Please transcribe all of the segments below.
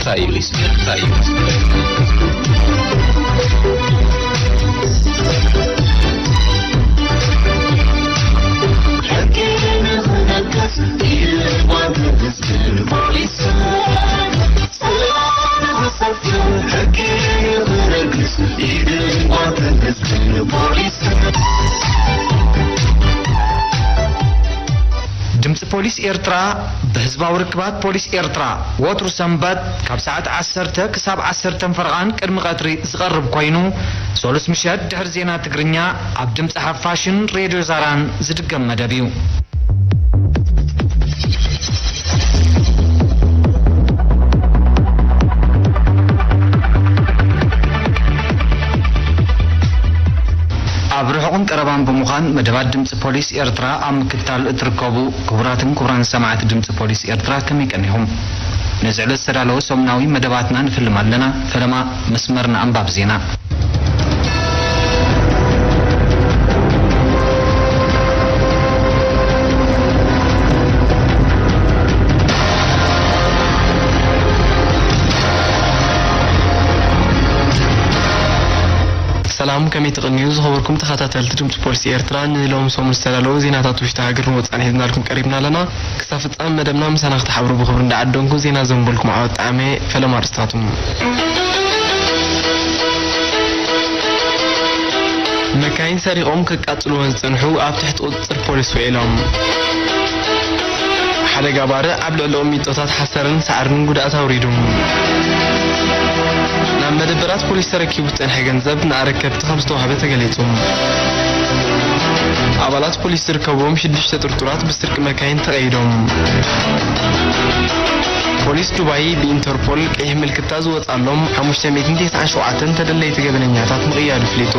ኤርትራ እዩ። ኤርትራ እዩ። ድምፂ ፖሊስ ኤርትራ ብህዝባዊ ርክባት ፖሊስ ኤርትራ ወትሩ ሰንበት ካብ ሰዓት ዓሰርተ ክሳብ ዓሰርተ ፈረቓን ቅድሚ ቀትሪ ዝቐርብ ኮይኑ፣ ሶሉስ ምሸት ድሕሪ ዜና ትግርኛ ኣብ ድምፂ ሓፋሽን ሬድዮ ዛራን ዝድገም መደብ እዩ። ኣብ ርሑቕን ቀረባን ብምዃን መደባት ድምፂ ፖሊስ ኤርትራ ኣብ ምክትታል እትርከቡ ክቡራትን ክቡራን ሰማዕቲ ድምፂ ፖሊስ ኤርትራ ከመይ ቀኒኹም? ነዚ ዕለት ዝተዳለወ ሰሙናዊ መደባትና ንፍልም ኣለና። ፈለማ መስመርና ኣንባብ ዜና። ሰላም፣ ከመይ ትቕንዩ ዝኸበርኩም ተኸታተልቲ ድምፂ ፖሊስ ኤርትራ? ንሎም ሰሙን ዝተዳለወ ዜናታት ውሽጢ ሃገር ንወፃእን ሒዝናልኩም ቀሪብና ኣለና። ክሳብ ፍጻመ መደብና ምሳና ክትሓብሩ ብኽብሪ እንዳዓደንኩ፣ ዜና ዘንበልኩም ዓወት ጣዕመ። ፈለማ ኣርእስታቱ። መካይን ሰሪቖም ከቃጽልወን ዝጸንሑ ኣብ ትሕቲ ቁጽጽር ፖሊስ ውዒሎም። ሓደጋ ባርዕ ኣብ ልዕሊኦም ሚጦታት ሓሰርን ሳዕርን ጉድኣት ኣውሪዱ። ናብ መደበራት ፖሊስ ተረኪቡ ዝጸንሐ ገንዘብ ንኣረከብቲ ከም ዝተዋህበ ተገሊጹ። ኣባላት ፖሊስ ዝርከብዎም ሽዱሽተ ጥርጡራት ብስርቂ መካይን ተቐይዶም። ፖሊስ ዱባይ ብኢንተርፖል ቀይሕ ምልክታ ዝወፅኣሎም ሓሙሽተ ሚእትን ተስዓን ሸውዓተን ተደለይቲ ገበነኛታት ምቕያዱ ኣፍሊጡ።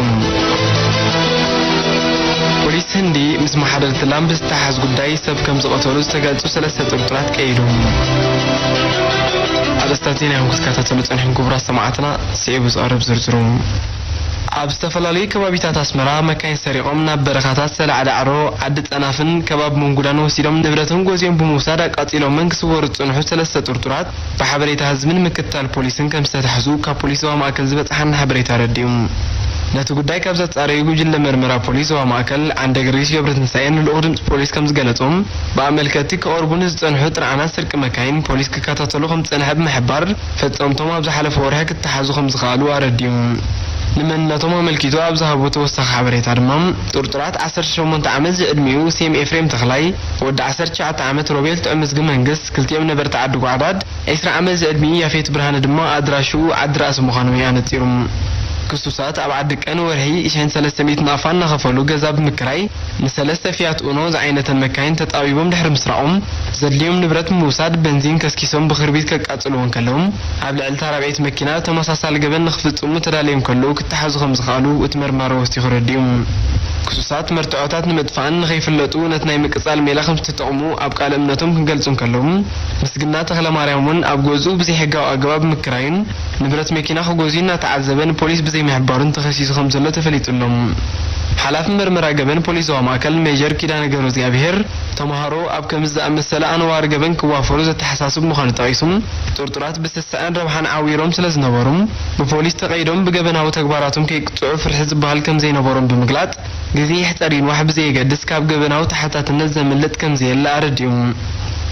ፖሊስ ህንዲ ምስ መሓደርቲ ላም ብዝተሓዝ ጉዳይ ሰብ ከም ዝቐተሉ ዝተገልጹ ሰለስተ ጥርጡራት ቀይዱ። ኣርእስታት ዜና ኢኹም ክትከታተሉ ጸኒሕኩም ክቡራት ሰማዕትና፣ ስዒቡ ዝቐርብ ዝርዝሩ። ኣብ ዝተፈላለዩ ከባቢታት ኣስመራ መካይን ሰሪቖም ናብ በረኻታት ሰላዕ ዳዕሮ፣ ዓዲ ጸናፍን ከባቢ መንጉዳን ወሲዶም ንብረቶም ጎዝዮም ብምውሳድ ኣቃጺሎምን ክስወሩ ዝጸንሑ ሰለስተ ጥርጡራት ብሓበሬታ ህዝብን ምክትታል ፖሊስን ከም ዝተታሕዙ ካብ ፖሊስ ዞባ ማእከል ዝበጽሓና ሓበሬታ ኣረዲኡ። ነቲ ጉዳይ ካብ ዘጻረዩ ጉጅለ መርመራ ፖሊስ ዞባ ማእከል ዓንደ ገርጊስ ገብረትንሳኤን ንልኡኽ ድምጺ ፖሊስ ከም ዝገለጾም፣ ብኣመልከቲ ክቐርቡ ንዝጸንሑ ጥርዓናት ስርቂ መካይን ፖሊስ ክከታተሎ ከም ዝጸንሐ ብምሕባር፣ ፈጸምቶም ኣብ ዝሓለፈ ወርሒ ክተሓዙ ከም ዝኸኣሉ ኣረዲኡ። ንመንነቶም ኣመልኪቱ ኣብ ዝሃቦ ተወሳኺ ሓበሬታ ድማ፣ ጥርጡራት ዓሰርተ ሸሞንተ ዓመት ዝዕድሚኡ ሴም ኤፍሬም ተኽላይ፣ ወዲ ዓሰርተ ትሽዓተ ዓመት ሮቤል ጥዑምዝጊ መንግስት፣ ክልቲኦም ነበርቲ ዓዲ ጓዕዳድ፣ ዒስራ ዓመት ዝዕድሚኡ ያፌት ብርሃነ ድማ ኣድራሽኡ ዓዲ ራእሲ ምዃኖም እዩ ኣነጺሩ። ክሱሳት ኣብ ዓዲ ቀን ወርሒ ሽሕን ሰለስተ ሚእትን ኣፋ እናኸፈሉ ገዛ ብምክራይ ንሰለስተ ፊያት ኡኖ ዝዓይነተን መካይን ተጣቢቦም ድሕሪ ምስራቖም፣ ዘድልዮም ንብረት ምውሳድ በንዚን ከስኪሶም ብኽርቢት ከቃጽልዎ እንከለዉ፣ ኣብ ልዕሊ እታ ራብዐይቲ መኪና ተመሳሳሊ ገበን ንኽፍጽሙ ተዳልዮም ከለዉ ክተሓዙ ከም ዝኸኣሉ እቲ መርማሪ ወሲኹ ኣረዲኡ። ክሱሳት መርትዖታት ንምጥፋእን ንኸይፍለጡ ነቲ ናይ ምቅጻል ሜላ ከም ዝተጠቕሙ ኣብ ቃለ እምነቶም ክገልጹ እንከለዉ፣ ምስግና ተኽለማርያም እውን ኣብ ገዝኡ ብዘይሕጋዊ ኣገባብ ምክራዩን ንብረት መኪና ክገዝኡ እናተዓዘበ ንፖሊስ ብዘይምሕባሩን ተኸሲሱ ከም ዘሎ ተፈሊጡ ኣሎ። ሓላፊ መርመራ ገበን ፖሊስ ዞባ ማእከል ሜጀር ኪዳነ ገብረእግዚኣብሄር፣ ተምሃሮ ኣብ ከምዚ ዝኣመሰለ ኣነዋሪ ገበን ክዋፈሩ ዘተሓሳስብ ምዃኑ ጠቒሱ፣ ጥርጡራት ብስስዐን ረብሓን ዓዊሮም ስለ ዝነበሩ፣ ብፖሊስ ተቐይዶም ብገበናዊ ተግባራቶም ከይቅጽዑ ፍርሒ ዝበሃል ከም ዘይነበሮም ብምግላጽ፣ ግዜ ይሕጸር ይንዋሕ ብዘየገድስ ካብ ገበናዊ ተሓታትነት ዘምልጥ ከም ዘየለ ኣረዲኡ።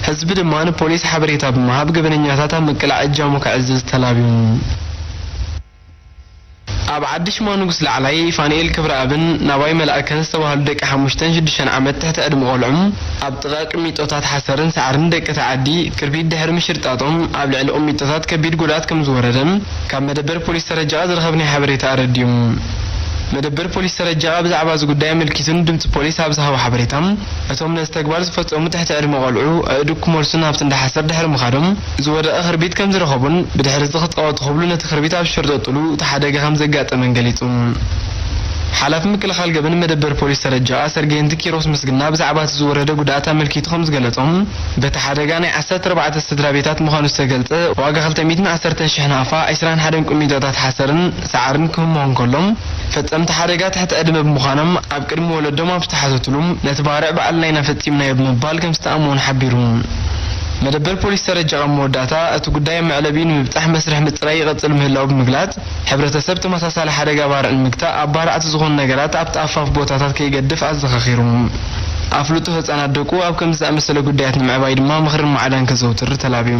ህዝቢ ድማ ንፖሊስ ሓበሬታ ብምሃብ ገበነኛታት ኣብ ምቅላዕ እጃሙ ከዕዝዝ ተላብዩ። ኣብ ዓዲ ሽማ ንጉስ ላዕላይ ፋንኤል ክብረኣብን ናባይ መልኣከን ዝተባህሉ ደቂ ሓሙሽተን ሽዱሽተን ዓመት ትሕቲ ዕድመ ቆልዑ ኣብ ጥቓ ቅሚጦታት ሓሰርን ሳዕርን ደቂ እቲ ዓዲ ክርቢት ድሕሪ ምሽርጣጦም ኣብ ልዕሊ ቅሚጦታት ከቢድ ጉድኣት ከም ዝወረደ ካብ መደበር ፖሊስ ተረጃ ዝረኸብናዮ ሓበሬታ ኣረዲኡ። መደበር ፖሊስ ተረጃ ብዛዕባ እዚ ጉዳይ ኣመልኪቱ ንድምፂ ፖሊስ ኣብ ዝሃቦ ሓበሬታ፣ እቶም ነዚ ተግባር ዝፈጸሙ ትሕቲ ዕድመ ቆልዑ ኣእዱግ ክመልሱ ናብቲ እንዳ ሓሰር ድሕሪ ምኻዶም ዝወደቐ ክርቢት ከም ዝረኸቡን ብድሕሪ እዚ ክጻወቱ ክብሉ ነቲ ክርቢት ኣብ ዝሸርጠጥሉ እቲ ሓደጋ ከም ዘጋጠመን ገሊጹ። ሓላፊ ምክልኻል ገበን መደበር ፖሊስ ተረጃ ሰርጌንት ኪሮስ ምስግና ብዛዕባ እቲ ዝወረደ ጉድኣት ኣመልኪቱ ከም ዝገለጾ፣ በቲ ሓደጋ ናይ ዓሰርተ ኣርባዕተ ስድራ ቤታት ምዃኑ ዝተገልጸ ዋጋ ክልተ ሚእትን ዓሰርተ ሽሕ ናቕፋ፣ ዕስራን ሓደን ቁሚቶታት ሓሰርን ሳዕርን ክህሞን ከሎ፣ ፈጸምቲ ሓደጋ ትሕቲ ዕድመ ብምዃኖም ኣብ ቅድሚ ወለዶም ኣብ ዝተሓተትሉ ነቲ ባርዕ ባዕልናይና ፈጺምናዮ ብምባል ከም ዝተኣመኑ ሓቢሩ። መደበር ፖሊስ ተረጃ ኣብ መወዳእታ፣ እቲ ጉዳይ ኣብ መዕለቢኡ ንምብጻሕ መስርሕ ምጽራይ ይቕጽል ምህላዉ ብምግላጽ፣ ሕብረተሰብ ተመሳሳሊ ሓደጋ ባርዕ ንምግታእ ኣባራዕቲ ዝኾኑ ነገራት ኣብቲ ኣፋፍ ቦታታት ከይገድፍ ኣዘኻኺሩ። ኣፍልጦ ህጻናት ደቁ ኣብ ከምዚ ዝኣመሰለ ጉዳያት ንምዕባይ ድማ ምኽርን ማዕዳን ከዘውትር ተላብዩ።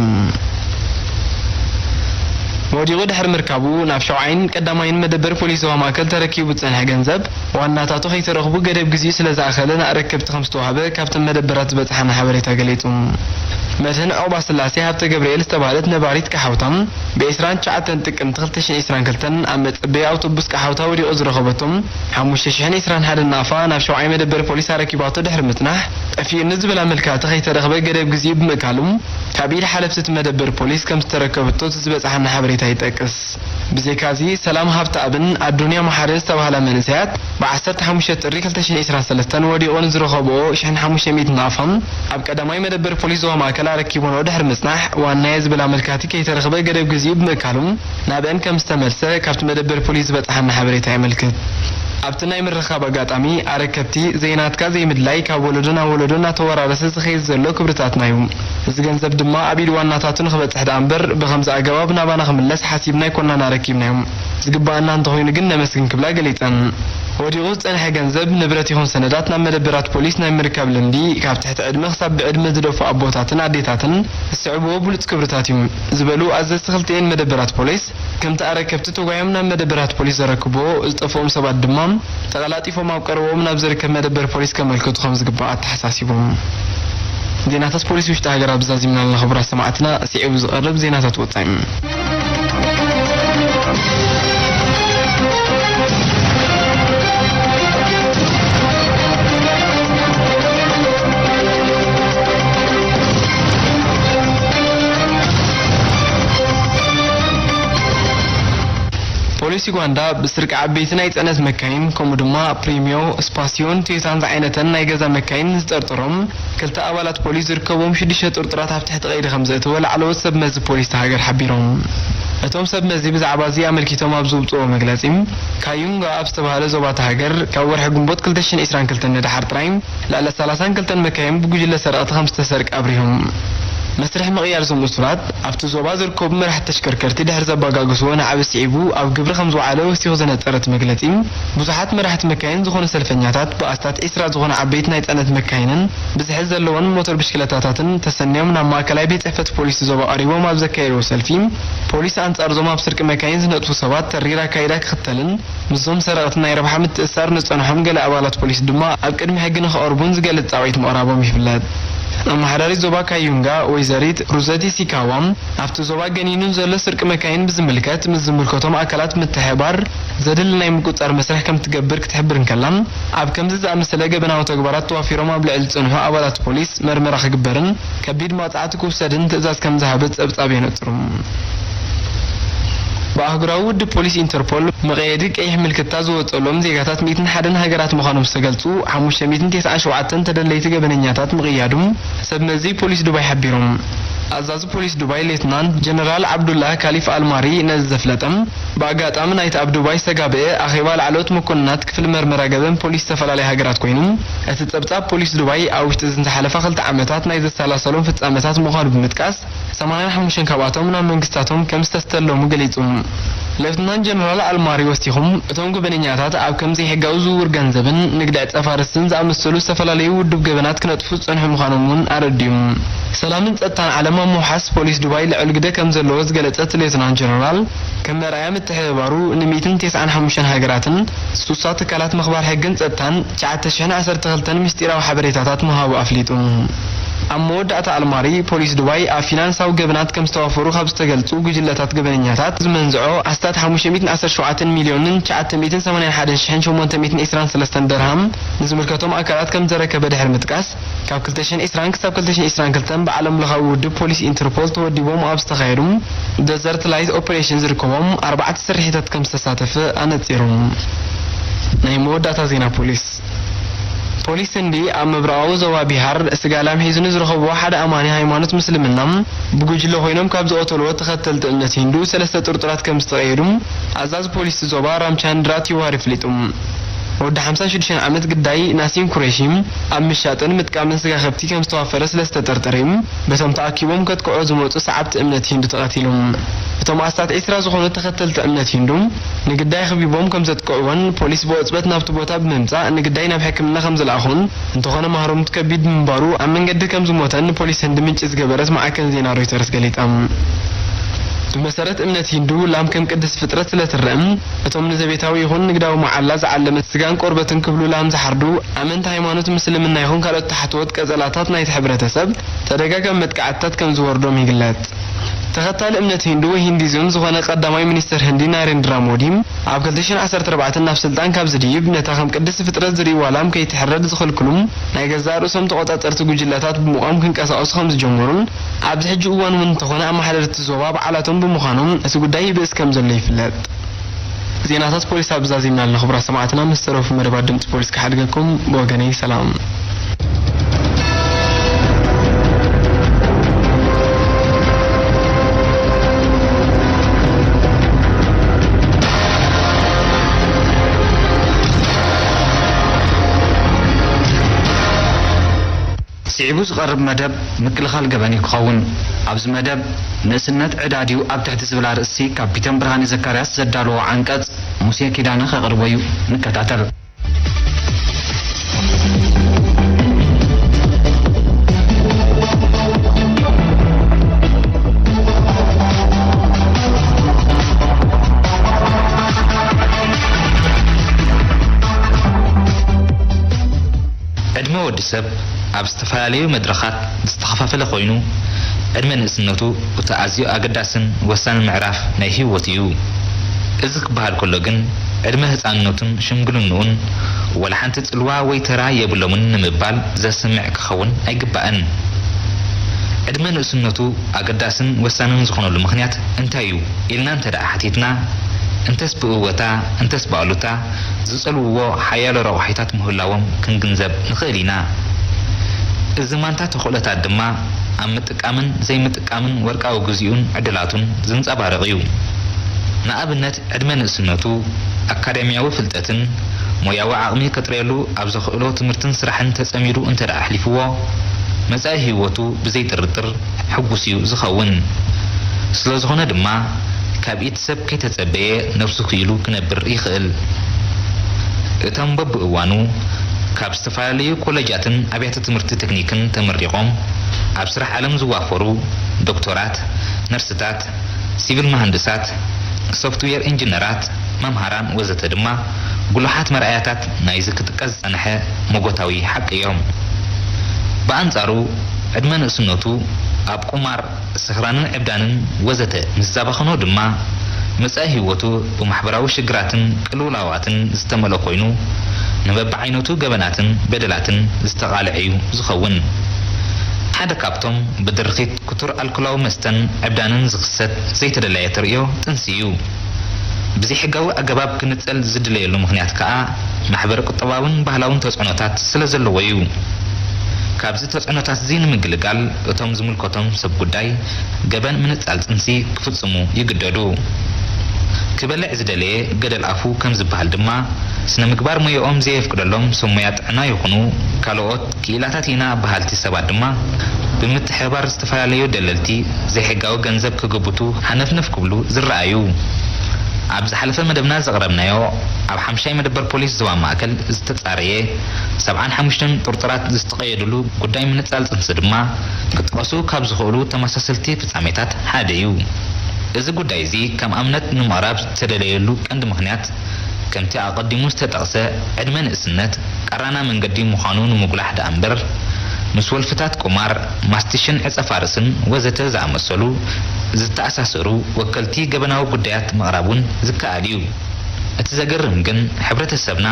ወዲቑ ድሕሪ ምርካቡ፣ ናብ ሻውዓይን ቀዳማይን መደበር ፖሊስ ዞባ ማእከል ተረኪቡ ዝጸንሐ ገንዘብ፣ ዋናታቱ ከይተረኽቡ ገደብ ግዜኡ ስለ ዝኣኸለ ንኣረከብቲ ከም ዝተዋህበ ካብተን መደበራት ዝበጽሓና ሓበሬታ ገሊጹ። መድህን ዑቕባስላሴ ሃብተ ገብርኤል ዝተባህለት ነባሪት ቀሓውታ፣ ብዒስራን ትሽዓተን ጥቅምቲ ክልተ ሽሕን ዕስራን ክልተን ኣብ መጸበዪ ኣውቶቡስ ቀሓውታ ወዲቑ ዝረኸበቶም ሓሙሽተ ሽሕን ዕስራን ሓደን ናቕፋ ናብ ሻውዓይ መደበር ፖሊስ ኣረኪባቶ ድሕሪ ምጽናሕ፣ ጠፊኡኒ ዝብል ኣመልካቲ ከይተረኽበ ገደብ ግዜኡ ብምእካሉ፣ ካብ ኢድ ሓለፍቲ እቲ መደበር ፖሊስ ከም ዝተረከበቶ እቲ ዝበጽሓና ሓበሬታ ይጠቅስ። ብዘይካዚ፣ ሰላም ሃብተኣብን ኣዱንያ መሓሪ ዝተባህላ መንእሰያት፣ ብዓሰርተ ሓሙሽተ ጥሪ ክልተ ሽሕን ዕስራን ሰለስተን ወዲቑ ንዝረኸብኦ ሽሕን ሓሙሽተ ሚእትን ናቕፋ፣ ኣብ ቀዳማይ መደበር ፖሊስ ዞባ ማእከል ኣረኪቦንኦ ድሕሪ ምጽናሕ፣ ዋናየ ዝብል ኣመልካቲ ከይተረኽበ ገደብ ግዜኡ ብምእካሉ፣ ናብአን ከም ዝተመልሰ ካብቲ መደበር ፖሊስ ዝበጽሓና ሓበሬታ የመልክት። ኣብቲ ናይ ምርኻብ ኣጋጣሚ፣ ኣረከብቲ፣ ዘይናትካ ዘይምድላይ ካብ ወለዶ ናብ ወለዶ እናተወራረሰ ዝኸይድ ዘሎ ክብርታትና እዩ። እዚ ገንዘብ ድማ ኣብ ኢድ ዋናታቱ ንኽበጽሕ ደኣ እምበር፣ ብኸምዚ ኣገባብ ናባና ክምለስ ሓሲብና ኣይኮናን ኣረኪብናዮ። ዝግበኣና እንተኾይኑ ግን ነመስግን ክብላ ገሊጸን። ወዲቑ ዝጸንሐ ገንዘብ፣ ንብረት ይኹን ሰነዳት ናብ መደበራት ፖሊስ ናይ ምርካብ ልምዲ፣ ካብ ትሕቲ ዕድመ ክሳብ ብዕድመ ዝደፍኡ ኣቦታትን ኣዴታትን ዝስዕብዎ ብሉጽ ክብርታት እዩ ዝበሉ ኣዘዝቲ ክልቲኤን መደበራት ፖሊስ፣ ከምቲ ኣረከብቲ ተጓዮም ናብ መደበራት ፖሊስ ዘረክብዎ፣ ዝጠፍኦም ሰባት ድማ ተቐላጢፎም ኣብ ቀረብኦም ናብ ዝርከብ መደበር ፖሊስ ከመልክቱ ከም ዝግባእ ኣተሓሳሲቦም። ዜናታት ፖሊስ ውሽጢ ሃገር ኣብ ዛዚምና ኣለና። ክቡራት ሰማዕትና፣ ስዒቡ ዝቐርብ ዜናታት ወጻኢ። ፖሊስ ዩጋንዳ ብስርቂ ዓበይቲ ናይ ጽዕነት መካይን፣ ከምኡ ድማ ፕሪሚዮ፣ ስፓስዮን ቶዮታን ዝዓይነተን ናይ ገዛ መካይን ዝጠርጠሮም ክልተ ኣባላት ፖሊስ ዝርከብዎም ሽዱሽተ ጥርጡራት ኣብ ትሕቲ ቀይዲ ከም ዘእተወ ላዕለዎት ሰብ መዚ ፖሊስ እታ ሃገር ሓቢሮም። እቶም ሰብ መዚ ብዛዕባ እዚ ኣመልኪቶም ኣብ ዘውጽኦ መግለጺ፣ ካዩንጋ ኣብ ዝተባህለ ዞባ እታ ሃገር ካብ ወርሒ ግንቦት ክልተ ሽሕን ዕስራን ክልተን ንደሓር ጥራይ ልዕሊ ሰላሳን ክልተን መካይን ብጉጅለ ሰረቕቲ ከም ዝተሰርቀ ኣብሪሆም። መስርሕ ምቕያር እዞም እሱራት ኣብቲ ዞባ ዝርከቡ መራሕቲ ተሽከርከርቲ ድሕሪ ዘባጋግስዎ ናዕቢ ስዒቡ ኣብ ግብሪ ከም ዝወዓለ ወሲኹ ዘነጸረ እቲ መግለጺ፣ ብዙሓት መራሕቲ መካይን ዝኾኑ ሰልፈኛታት ብኣስታት ዒስራ ዝኾኑ ዓበይቲ ናይ ጽዕነት መካይንን ብዝሒ ዘለወን ሞተር ብሽክለታታትን ተሰንዮም ናብ ማእከላይ ቤት ጽሕፈት ፖሊስ ዞባ ቀሪቦም ኣብ ዘካየድዎ ሰልፊ፣ ፖሊስ ኣንጻር እዞም ኣብ ስርቂ መካይን ዝነጥፉ ሰባት ተሪር ኣካይዳ ክኽተልን ምስዞም ሰረቕቲ ናይ ረብሓ ምትእስሳር ንጸንሖም ገለ ኣባላት ፖሊስ ድማ ኣብ ቅድሚ ሕጊ ንኽቐርቡን ዝገልጽ ጻውዒት ምቕራቦም ይፍለጥ። ኣመሓዳሪት ዞባ ካዩንጋ ወይዘሪት ሩዘቲ ሲካዋ፣ ኣብቲ ዞባ ገኒኑ ዘሎ ስርቂ መካይን ብዝምልከት ምስ ዝምልከቶም ኣካላት ምትሕብባር ዘድሊ ናይ ምቁጽጻር መስርሕ ከም ትገብር ክትሕብር እንከላ፣ ኣብ ከምዚ ዝኣመሰለ ገበናዊ ተግባራት ተዋፊሮም ኣብ ልዕሊ ዝጸንሑ ኣባላት ፖሊስ መርመራ ክግበርን ከቢድ መቕጻዕቲ ክውሰድን ትእዛዝ ከም ዝሃበት ጸብጻብ የነጽሩ። ብኣህጉራዊ ውድብ ፖሊስ ኢንተርፖል መቐየዲ ቀይሕ ምልክታ ዝወጸሎም ዜጋታት ሚእትን ሓደን ሃገራት ምዃኖም ዝተገልጹ ሓሙሽተ ሚእትን ተስዓን ሸውዓተን ተደለይቲ ገበነኛታት ምቕያዱ ሰብ መዚ ፖሊስ ዱባይ ሓቢሮም። ኣዛዚ ፖሊስ ዱባይ ሌትናንት ጀነራል ዓብዱላህ ካሊፍ ኣልማሪ ነዚ ዘፍለጠ፣ ብኣጋጣሚ ናይቲ ኣብ ዱባይ ዝተጋብአ ኣኼባ ላዕለዎት መኮንናት ክፍሊ መርመራ ገበን ፖሊስ ዝተፈላለያ ሃገራት ኮይኑ፣ እቲ ጸብጻብ ፖሊስ ዱባይ ኣብ ውሽጢ እዘን ዝሓለፋ ክልተ ዓመታት ናይ ዘሰላሰሎም ፍጻመታት ምዃኑ ብምጥቃስ፣ ሰማንያን ሓሙሽተን ካብኣቶም ናብ መንግስታቶም ከም ዝተስተለሙ ገሊጹ። ሌፍትናንት ጀነራል ኣልማሪ ወሲኹም፣ እቶም ገበነኛታት ኣብ ከም ዘይሕጋዊ ዝውውር ገንዘብን ንግዲ ዕጸፋ ርስን ዝኣመሰሉ ዝተፈላለዩ ውዱብ ገበናት ክነጥፉ ዝጸንሑ ምዃኖም እውን ኣረዲኡ። ሰላምን ጸጥታን ዓለም ኣብ ምውሓስ ፖሊስ ዱባይ ልዑል ግደ ከም ዘለዎ ዝገለጸ እቲ ሌተናንት ጀነራል፣ ከም መርኣያ ምትሕብባሩ ንሚእትን ተስዓን ሓሙሽተን ሃገራትን ስሳ ትካላት ምኽባር ሕግን ጸጥታን ትሽዓተ ሽሕን ዓሰርተ ክልተን ምስጢራዊ ሓበሬታታት ምሃቡ ኣፍሊጡ። ኣብ መወዳእታ ኣልማሪ፣ ፖሊስ ዱባይ ኣብ ፊናንሳዊ ገበናት ከም ዝተዋፈሩ ካብ ዝተገልጹ ጉጅለታት ገበነኛታት ዝመንዝዖ ኣስታት ሓሙሽተ ሚእትን ዓሰርተ ሸውዓተን ሚልዮንን ትሽዓተ ሚእትን ሰማንያን ሓደን ሽሕን ሸሞንተ ሚእትን ዕስራን ሰለስተን ደርሃም ንዝምልከቶም ኣካላት ከም ዘረከበ ድሕሪ ምጥቃስ፣ ካብ ክልተ ሽሕን ዕስራን ክሳብ ክልተ ሽሕን ዕስራን ክልተን ብዓለም ለኻዊ ውድብ ፖሊስ ኢንተርፖል ተወዲቦም ኣብ ዝተኻየዱ ደዘርት ላይት ኦፕሬሽን ዝርከቦም ኣርባዕተ ስርሒታት ከም ዝተሳተፈ ኣነጺሩ። ናይ መወዳእታ ዜና ፖሊስ። ፖሊስ ህንዲ ኣብ ምብራቓዊ ዞባ ቢሃር ስጋ ላም ሒዙ ንዝረኸብዎ ሓደ ኣማኒ ሃይማኖት ምስልምና ብጉጅለ ኮይኖም ካብ ዝቐተልዎ ተኸተልቲ እምነት ሂንዱ ሰለስተ ጥርጡራት ከም ዝተቐየዱ ኣዛዚ ፖሊስ ዞባ ራምቻንድራ ቲዋሪ ኣፍሊጡ። ወዲ ሓምሳ ሽዱሽተ ዓመት ግዳይ ናሲም ኩሬሺ ኣብ ምሻጥን ምጥቃምን ስጋ ከብቲ ከም ዝተዋፈረ ስለ ዝተጠርጠረ እዩ በቶም ተኣኪቦም ከጥቅዖ ዝመጹ ሰዓብቲ እምነት ሂንዱ ተቐቲሉ። እቶም ኣስታት ዒስራ ዝኾኑ ተኸተልቲ እምነት ሂንዱ ንግዳይ ኣኽቢቦም ከም ዘጥቅዕዎን ፖሊስ ብቕጽበት ናብቲ ቦታ ብምምጻእ ንግዳይ ናብ ሕክምና ከም ዝለኣኹን፣ እንተኾነ ማህሮም ከቢድ ብምንባሩ ኣብ መንገዲ ከም ዝሞተን ፖሊስ ህንዲ ምንጪ ዝገበረት ማዕከን ዜና ሮይተርስ ገሊጻ። ብመሰረት እምነት ሂንዱ ላም ከም ቅድስቲ ፍጥረት ስለ ትረእም፣ እቶም ንዘቤታዊ ይኹን ንግዳዊ መዓላ ዝዓለመ ስጋን ቆርበትን ክብሉ ላም ዝሓርዱ ኣመንቲ ሃይማኖት ምስልምና ይኹን ካልኦት ተሓትዎት ቀጸላታት ናይቲ ሕብረተሰብ ተደጋጋሚ መጥቃዕትታት ከም ዝወርዶም ይግለጽ። ተኸታሊ እምነት ሂንዱ ወይ ሂንዲዝም ዝኾነ ቀዳማይ ሚኒስተር ህንዲ ናሬንድራ ሞዲ፣ ኣብ ክልተ ሽሕን ዓሰርተ ኣርባዕተን ናብ ስልጣን ካብ ዝድይብ፣ ነታ ከም ቅድስቲ ፍጥረት ዝርእይዋ ላም ከይትሕረድ ዝኽልክሉ ናይ ገዛእ ርእሶም ተቖጻጸርቲ ጉጅለታት ብምቋም ክንቀሳቐሱ ከም ዝጀመሩን ኣብዚ ሕጂ እዋን እውን እንተኾነ ኣመሓደርቲ ዞባ በዓላቶም ብምዃኖም እቲ ጉዳይ ይብእስ ከም ዘሎ ይፍለጥ። ዜናታት ፖሊስ ኣብ ዛዚምና ኣለና። ክቡራት ሰማዕትና፣ ምስ ተረፉ መደባት ድምፂ ፖሊስ ክሓድገኩም። ብወገነይ ሰላም። ስዒቡ ዝቐርብ መደብ ምክልኻል ገበን እዩ ክኸውን። ኣብዚ መደብ ንእስነት ዕዳ ድዩ ኣብ ትሕቲ ዝብል ኣርእስቲ ካብ ፒተን ብርሃነ ዘካርያስ ዘዳለዎ ዓንቀጽ ሙሴ ኪዳነ ከቕርቦ እዩ። ንከታተል። ዕድመ ወዲ ሰብ ኣብ ዝተፈላለዩ መድረኻት ዝተኸፋፈለ ኮይኑ፣ ዕድመ ንእስነቱ እቲ ኣዝዩ ኣገዳስን ወሳንን ምዕራፍ ናይ ህይወቱ እዩ። እዚ ክበሃል ከሎ ግን፣ ዕድመ ህጻንነቱን ሽምግልንኡን ወላ ሓንቲ ጽልዋ ወይ ተራ የብሎምን ንምባል ዘስምዕ ክኸውን ኣይግባእን። ዕድመ ንእስነቱ ኣገዳስን ወሳንን ዝኾነሉ ምኽንያት እንታይ እዩ ኢልና እንተ ደኣ ሓቲትና፣ እንተስ ብእወታ እንተስ ብኣሉታ ዝጸልውዎ ሓያሎ ረቋሒታት ምህላዎም ክንግንዘብ ንኽእል ኢና። እዚ ማንታ ተኽእሎታት ድማ ኣብ ምጥቃምን ዘይምጥቃምን ወርቃዊ ግዜኡን ዕድላቱን ዝንጸባረቕ እዩ። ንኣብነት፣ ዕድመ ንእስነቱ ኣካዳሚያዊ ፍልጠትን ሞያዊ ዓቕሚ ከጥርየሉ ኣብ ዘኽእሎ ትምህርትን ስራሕን ተጸሚዱ እንተ ደኣ ኣሕሊፍዎ፣ መጻኢ ህይወቱ ብዘይ ጥርጥር ሕጉስ እዩ ዝኸውን። ስለ ዝኾነ ድማ፣ ካብ ኢድ ሰብ ከይተጸበየ ነብሱ ክኢሉ ክነብር ይኽእል። እቶም በብእዋኑ ካብ ዝተፈላለዩ ኮለጃትን ኣብያተ ትምህርቲ ቴክኒክን ተመሪቖም ኣብ ስራሕ ዓለም ዝዋፈሩ ዶክተራት፣ ነርስታት፣ ሲቪል መሃንድሳት፣ ሶፍትዌር ኢንጂነራት፣ መምሃራን ወዘተ ድማ ጉሉሓት መርኣያታት ናይዚ ክጥቀስ ዝጸንሐ መጎታዊ ሓቂ እዮም። ብኣንጻሩ፣ ዕድመ ንእስነቱ ኣብ ቁማር፣ ስኽራንን ዕብዳንን ወዘተ ምስ ዘባኸኖ ድማ፣ መጻኢ ህይወቱ ብማሕበራዊ ሽግራትን ቅልውላዋትን ዝተመልኦ ኮይኑ፣ ንበብዓይነቱ ገበናትን በደላትን ዝተቓልዐ እዩ ዝኸውን። ሓደ ካብቶም ብድርኺት ክቱር ኣልኮላዊ መስተን ዕብዳንን ዝኽሰት ዘይተደለየ ተርእዮ ጥንሲ እዩ። ብዘይሕጋዊ ኣገባብ ክንጸል ዝድለየሉ ምኽንያት ከኣ ማሕበረ ቁጠባውን ባህላውን ተጽዕኖታት ስለ ዘለዎ እዩ። ካብዚ ተጽዕኖታት እዚ ንምግልጋል እቶም ዝምልከቶም ሰብ ጉዳይ ገበን ምንጻል ጥንሲ ክፍጽሙ ይግደዱ። ክበልዕ ዝደለየ ገደል ኣፉ ከም ዝበሃል ድማ ስነ ምግባር ሞያኦም ዘየፍቅደሎም ሰብ ሞያ ጥዕና ይኹኑ ካልኦት ክኢላታት ኢና በሃልቲ ሰባት ድማ ብምትሕብባር ዝተፈላለዩ ደለልቲ ዘይሕጋዊ ገንዘብ ክግብቱ ሃነፍነፍ ክብሉ ዝረኣዩ። ኣብ ዝሓለፈ መደብና ዘቕረብናዮ ኣብ ሓምሻይ መደበር ፖሊስ ዞባ ማእከል ዝተጻረየ ሰብዓን ሓሙሽተን ጥርጡራት ዝተቐየድሉ ጉዳይ ምንጻል ጽንሲ ድማ ክጥቀሱ ካብ ዝኽእሉ ተመሳሰልቲ ፍጻሜታት ሓደ እዩ። እዚ ጉዳይ እዚ ከም ኣብነት ንምቕራብ ዝተደለየሉ ቀንዲ ምኽንያት፣ ከምቲ ኣቐዲሙ ዝተጠቕሰ፣ ዕድመ ንእስነት ቀራና መንገዲ ምዃኑ ንምጉላሕ ደኣ እምበር፣ ምስ ወልፍታት ቁማር፣ ማስቲሽን ዕጸ ፋርስን ወዘተ ዝኣመሰሉ ዝተኣሳሰሩ ወከልቲ ገበናዊ ጉዳያት ምቕራብ እውን ዝከኣል እዩ። እቲ ዘገርም ግን፣ ሕብረተሰብና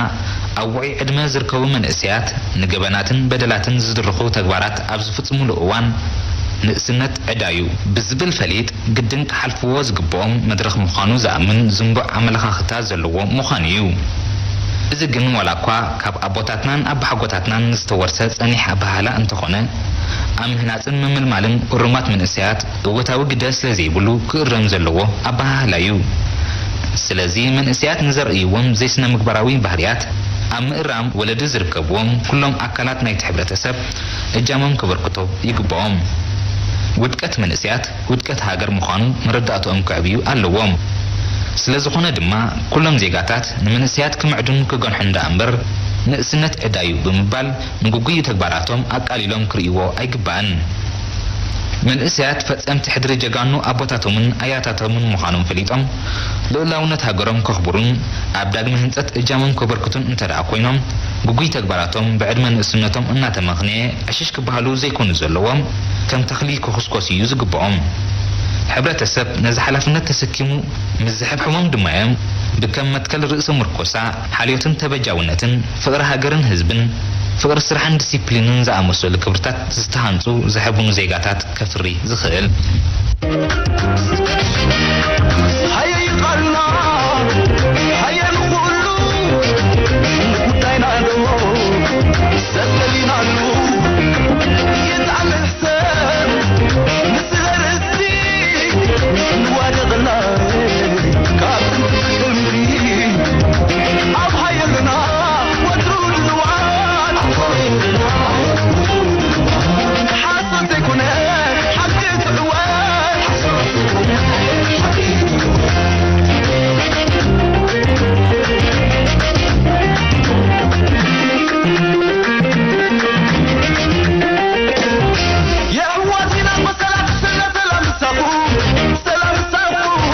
ኣብ ውዑይ ዕድመ ዝርከቡ መንእሰያት ንገበናትን በደላትን ዝድርኹ ተግባራት ኣብ ዝፍጽሙሉ እዋን፣ ንእስነት ዕዳ እዩ ብዝብል ፈሊጥ፣ ግድን ክሓልፍዎ ዝግብኦም መድረኽ ምዃኑ ዝኣምን ዝንቡዕ ኣመለኻኽታ ዘለዎ ምዃኑ እዩ። እዚ ግን ዋላ እኳ ካብ ኣቦታትናን ኣባሓጎታትናን ዝተወርሰ ጸኒሕ ኣበሃህላ እንተኾነ፣ ኣብ ምህናጽን ምምልማልን እሩማት መንእሰያት እወታዊ ግደ ስለ ዘይብሉ ክእረም ዘለዎ ኣበሃህላ እዩ። ስለዚ መንእሰያት ንዘርእይዎም ዘይስነ ምግባራዊ ባህርያት ኣብ ምእራም ወለዲ ዝርከብዎም ኩሎም ኣካላት ናይቲ ሕብረተሰብ እጃሞም ከበርክቶ ይግብኦም። ውድቀት መንእሰያት ውድቀት ሃገር ምዃኑ መረዳእትኦም ከዕብዩ ኣለዎም። ስለ ዝኾነ ድማ ኩሎም ዜጋታት ንመንእሰያት ክምዕዱን ክገንሑን ደኣ እምበር ንእስነት ዕዳዩ ብምባል ንግጉይ ተግባራቶም ኣቃሊሎም ክርእይዎ ኣይግባእን። መንእሰያት ፈጸምቲ ሕድሪ ጀጋኑ ኣቦታቶምን ኣያታቶምን ምዃኖም ፈሊጦም፣ ልኡላውነት ሃገሮም ከኽብሩን ኣብ ዳግመ ህንጸት እጃሞም ከበርክቱን እንተ ደኣ ኮይኖም፣ ግጉይ ተግባራቶም ብዕድመ ንእስነቶም እናተመኽንየ ዕሽሽ ክበሃሉ ዘይኮኑ ዘለዎም፣ ከም ተኽሊ ክኹስኮስ እዩ ዝግብኦም። ሕብረተሰብ ነዚ ሓላፍነት ተሰኪሙ ምስ ዝሕብሕቦም ድማ እዮም ብከም መትከል ርእሰ ምርኮሳ፣ ሓልዮትን ተበጃውነትን፣ ፍቕሪ ሃገርን ህዝብን፣ ፍቕሪ ስራሕን ዲሲፕሊንን ዝኣመሰሉ ክብርታት ዝተሃንጹ ዝሕብኑ ዜጋታት ከፍሪ ዝኽእል። ሃየ ይቐልና፣ ሃየ ንኹሉ፣ ንጉዳይና ዶ ሰብ ደሊናሉ፣ ይጥዓም ሕሰብ፣ ንስለ ርእሲ ንዋደቕላ፣ ካብ ጥንቲ ብጥንቲ፣ ኣብ ሃየልና ወትሩ ድልዋት፣ ሓሶት ዘይኮነ ሓቂ ትዕወት። የሕዋትና መሰላት ስለ ሰላም ምሳኹም፣ ሰላም ምሳኹም፣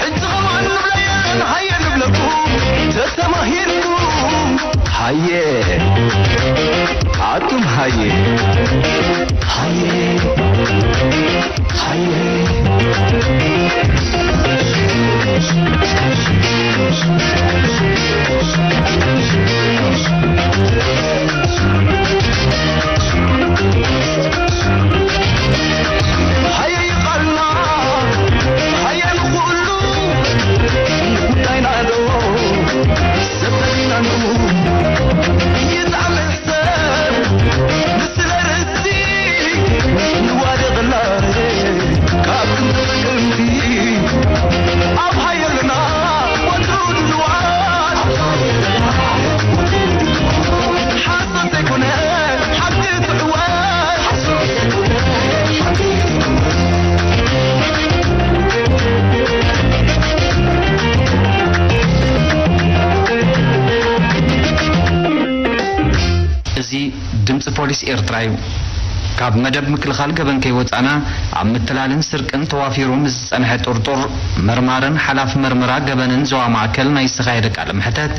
ሕጂ ኸማን ንብለየን ሃየ ንብለኩም፣ ተተማሂርኩም። ሃየ ኣቱም ሃየ፣ ሃየ፣ ሃየ። ሃየ ይቐልና፣ ሃየ ንኹሉ፣ ጉዳይና ዶ ሰብ ደሊናሉ፣ ይጥዓም ሕሰብ፣ ንስለ ርእሲ ንዋደቕላ፣ ካብ ጥንቲ ጥንቲ፣ ኣብ ሃየልና ወትሩ ድልዋት፣ ሓሶት ዘይኮነ ሓቂ ትዕወት። እዚ ድምፂ ፖሊስ ኤርትራ እዩ። ካብ መደብ ምክልኻል ገበን ከይወፃእና፣ ኣብ ምትላልን ስርቅን ተዋፊሩ ንዝፀንሐ ጥርጡር፣ መርማርን ሓላፊ መርመራ ገበንን ዞባ ማእከል ናይ ዝተኻየደ ቃለ መሕተት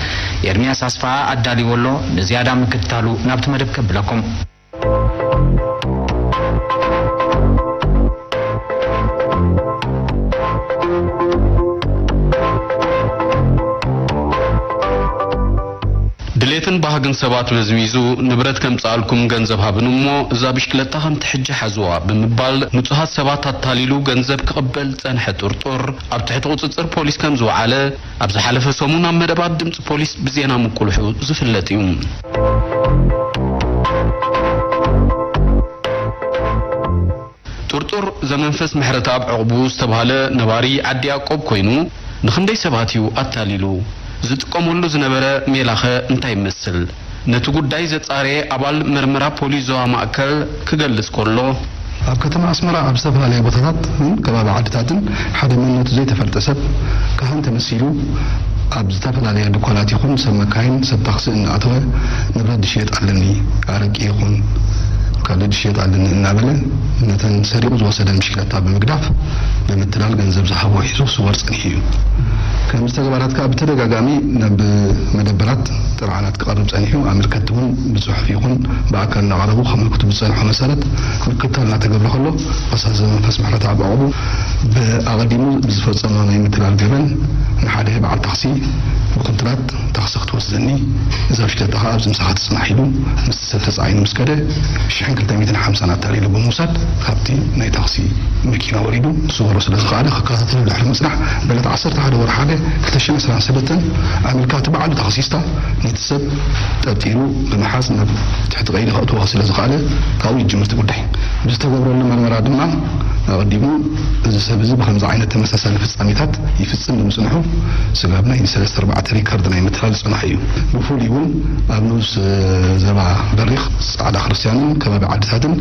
ኤርሚያስ ኣስፍሃ ኣዳልይዎ ኣሎ። ንዝያዳ ምክትታሉ ናብቲ መደብ ከብለኩም። ድሌትን ባህግን ሰባት መዝሚዙ ንብረት ከምጽኣልኩም ገንዘብ ሃብን እሞ እዛ ብሽክለታ ከምቲ ሕጂ ሓዝዋ ብምባል ንጹሃት ሰባት ኣታሊሉ ገንዘብ ክቕበል ዝጸንሐ ጥርጡር ኣብ ትሕቲ ቁጽጽር ፖሊስ ከም ዝወዓለ ኣብ ዝሓለፈ ሰሙን ኣብ መደባት ድምጺ ፖሊስ ብዜና ምቁልሑ ዝፍለጥ እዩ። ጥርጡር ዘመንፈስ ምሕረተኣብ ዕቑቡ ዝተባህለ ነባሪ ዓዲ ያዕቆብ ኮይኑ፣ ንኽንደይ ሰባት እዩ ኣታሊሉ? ዝጥቀመሉ ዝነበረ ሜላኸ እንታይ ይመስል? ነቲ ጉዳይ ዘጻረየ ኣባል መርመራ ፖሊስ ዞባ ማእከል ክገልጽ ከሎ፣ ኣብ ከተማ ኣስመራ ኣብ ዝተፈላለያ ቦታታትን ከባቢ ዓድታትን ሓደ መንነቱ ዘይተፈልጠ ሰብ ካህን ተመሲሉ ኣብ ዝተፈላለያ ድኳናት ይኹን ሰብ መካይን፣ ሰብ ታክሲ እናኣተወ ንብረት ድሽየጥ ኣለኒ፣ ኣረቂ ይኹን ካልእ ድሽየጥ ኣለኒ እናበለ ነተን ሰሪቑ ዝወሰደን ብሽክለታ ብምግዳፍ ብምትላል ገንዘብ ዝሃቦ ሒዙ ክስወር ጸኒሑ እዩ። ከምዚ ተግባራት ከኣ ብተደጋጋሚ ናብ መደበራት ጥርዓናት ክቐርብ ጸኒሑ፣ ኣመልከትቲ እውን ብጽሑፍ ይኹን ብኣካል እናቐረቡ ከመልክቱ ብዝጸንሑ መሰረት ምክትታል እናተገብረ ከሎ፣ ኣሳዘ መንፈስ ምሕረት ኣብ ዕቑቡ ብኣቐዲሙ ብዝፈጸሞ ናይ ምትላል ገበን ንሓደ በዓል ታክሲ ብኩንትራት ታክሲ ክትወስደኒ እዛ ብሽክለታ ከኣ ኣብዚ ምሳኻ ትጽናሕ ኢሉ ምስቲ ሰብ ተጻዒኑ ምስ ከደ ሽሕን ክልተ ሚእትን ሓምሳን ኣታሊሉ ብምውሳድ ካብቲ ናይ ታክሲ መኪና ወሪዱ ክስወሮ ስለ ዝኸኣለ ክከታተሎ ድሕሪ ምጽናሕ ብዕለት ዓሰርተ ሓደ ወርሒ ሓደ ክልተ ሽሕን ዕስራን ሰለስተን ኣመልካቲ በዓሉ ታክሲስታ ነቲ ሰብ ጠርጢሩ ብምሓዝ ናብ ትሕቲ ቀይዲ ከእትዎ ስለ ዝኸኣለ ካብኡ ይጅምር እቲ ጉዳይ። ብዝተገብረሉ መርመራ ድማ ኣቐዲሙ እዚ ሰብ እዚ ብኸምዚ ዓይነት ተመሳሳሊ ፍጻሜታት ይፍጽም ብምጽንሑ ስጋብ ናይ ሰለስተ ኣርባዕተ ሪከርድ ናይ ምትላል ዝጸንሐ እዩ። ብፍሉይ እውን ኣብ ንኡስ ዞባ በሪኽ፣ ጻዕዳ ክርስትያንን ከባቢ ዓድታትን